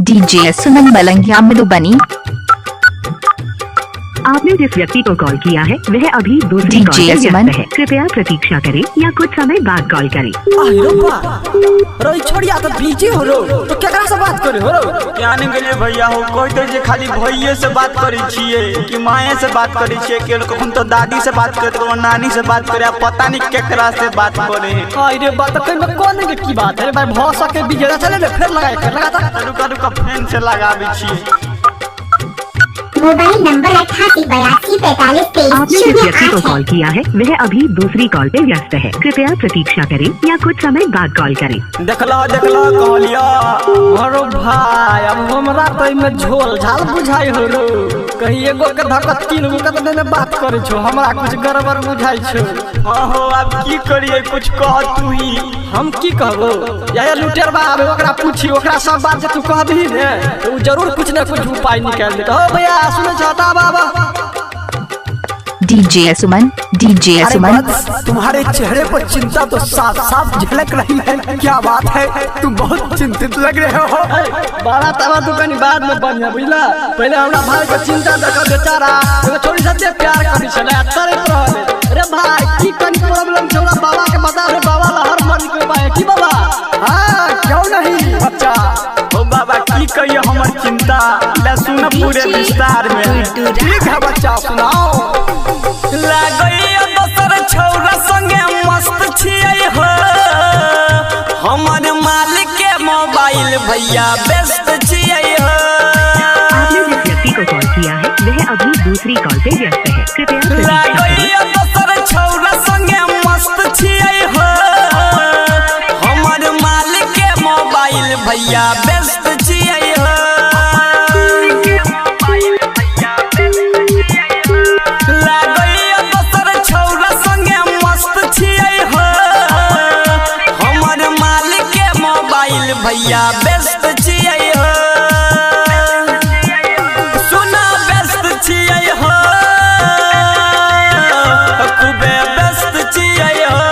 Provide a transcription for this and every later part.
DJ Suman Malangia Madhubani. आपने जिस व्यक्ति को कॉल किया है वह अभी दूसरी कॉल डीजे पर सुमन। व्यस्त है। कृपया प्रतीक्षा करें या कुछ समय बाद कॉल करें। आहिरो बा रे, छोड़िया तो बिजी हो रो, तो केकरा से बात करे हो रो? क्या नहीं गेलिए भैया हो, कहते जे खाली भैये से बात करै छियै कि माये से बात करै छियै, कि कखन तो दादी से बात करे, कखन नानी से बात करे, पता नहीं केकरा से बात करे। अरे बात तो में कौन के की बात है भाई, भ सके बिजी चले ने फिर लगाए कर लगाता। रुका रुका फैन से लगाबै छियै। मोबाइल नंबर 88 82 45 23 आपने जिस 0 व्यक्ति को 8 है। कॉल किया है वह अभी दूसरी कॉल पे व्यस्त है। कृपया प्रतीक्षा करें या कुछ समय बाद कॉल करें। देखला देखला कहलिया। अरे भाई अब हमरा तो में झोल झाल बुझाई हो रो, कहीं एगो के धक्का तीन गो के देने बात करे छो, हमरा कुछ गड़बड़ बुझाई छो। हाँ हो अब की करिए, कुछ कह तू ही। हम की कहबो या लुटेर बा आबे ओकरा पूछी, ओकरा सब बात जे तू कहबही ने तो उ जरूर कुछ न कुछ उपाय निकाल देत। हो भैया सुने छता बाबा। डीजे सुमन, डीजे अरे सुमन। बस, तुम्हारे चेहरे पर चिंता तो साफ साफ झलक रही है, क्या बात है, तुम बहुत चिंतित लग रहे हो। बड़ा तवा दुकान बाद में बढ़िया बुझला, पहले हमरा भाई के चिंता देख बेचारा एगो छोरी से प्यार करी छले तरत रहले। अरे भाई की कनी प्रॉब्लम छौरा बाबा के बता रे, बाबा ला हर मन के उपाय की बाबा। हाँ क्यों नहीं बच्चा। हो बाबा की कहिए हमर चिंता, ले सुन पूरे विस्तार में। ठीक है बच्चा सुनाओ। लागैया दोसर छौरा संगे मस्त छियै हो, हमर मालिक के मोबाइल भैया व्यस्त छियै हो। आपने जिस व्यक्ति को कॉल किया है वह अभी दूसरी कॉल पे व्यस्त है। कृपया प्रतीक्षा करें। लागैया दोसर छौरा संगे मस्त छियै हो, हमर मालिक के मोबाइल भैया व्यस्त छियै हो। लागैया दोसर छौरा संगे मस्त छियै हो, हमर मालिक के मोबाइल भैया व्यस्त छियै हो। सुना व्यस्त छियै हो, खूबे व्यस्त छियै हो।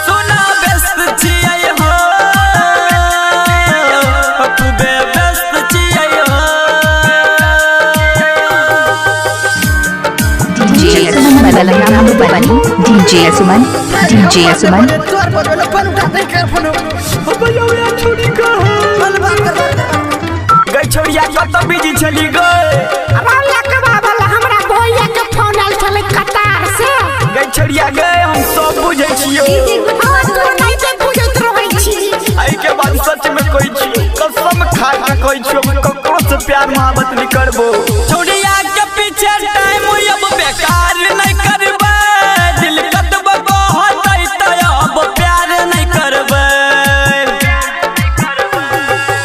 सुना व्यस्त छियै हो, खूबे व्यस्त छियै हो। DJ Suman Malangiya Madhubani, DJ Suman, DJ Suman. तोर बजले फोन उठा नहीं कर फोन। हो भैया भैया छोड़ी का चल बात कर बात कर। गई छोड़िया कत बिजी छली गई। रौला के बाबा हमरा भैया के फोन आयल छलै कतार से। गई छोड़िया गए हम सब बुझै छियो। हाँ तू नहीं ते बुझैत रहै छी। एहि के बाद सच में कहै छियो, कसम खा के कहै छियो, हम ककरो से प्यार मोहब्बत नहीं करबो। छोड़िया के पीछे टाइम अब बेकार नहीं करबै, दिल कतबो कहतै त अब प्यार नहीं करबै।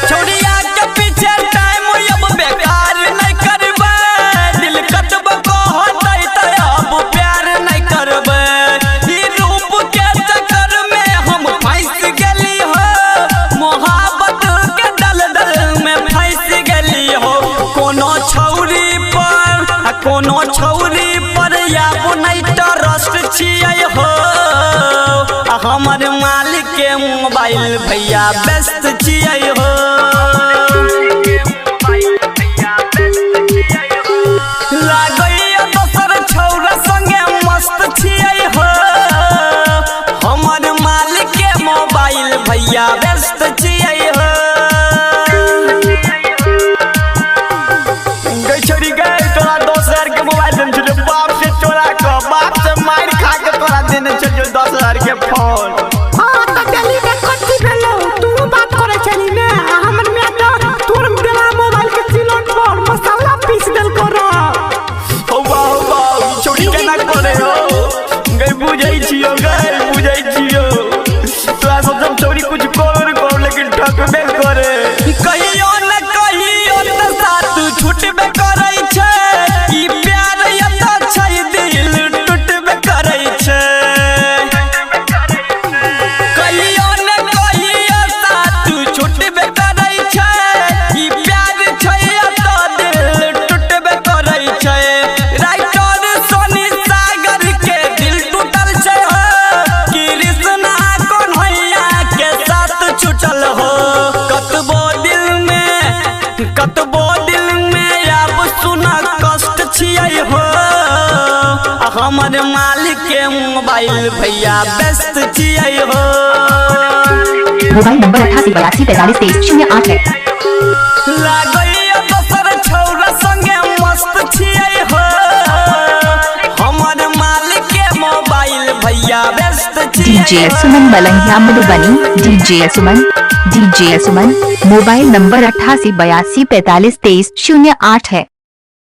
छोड़िया के पीछे टाइम अब बेकार नहीं करबै, दिल कतबो कहतै त अब प्यार नहीं करबै। ई रूप के चक्कर में हम फंस गेली हो, मोहब्बत के दलदल में फंस गेली हो। कोनो छौरी पर आ कोनो छौरी पर आब नहीं ट्रस्ट छियै हो, आ हमर मालिक के मोबाइल भैया व्यस्त छियै हो। लागैया दोसर छौरा संगे मस्त छियै हो, हमर मालिक के मोबाइल भैया व्यस्त छियै हो। गई छोरी गई तोरा 10,000 के मोबाइल देने छलियौ, बाप से चोरा के बाप से मारि खा के तोरा देने छलियौ 10,000 के फोन। हाँ तो दिल्ली में कथी भेलौ, तू बात करै छली ने। हमर मालिक के मोबाइल भैया व्यस्त छियै हो। मोबाइल नंबर 88 82 45 23 08 है। लागैया दोसर छौरा संगे मस्त छियै हो। हमर मालिक के मोबाइल भैया व्यस्त छियै DJ हो। Suman Malangia Madhubani, DJ Suman, DJ Suman, mobile number 88 82 45 23 08 है।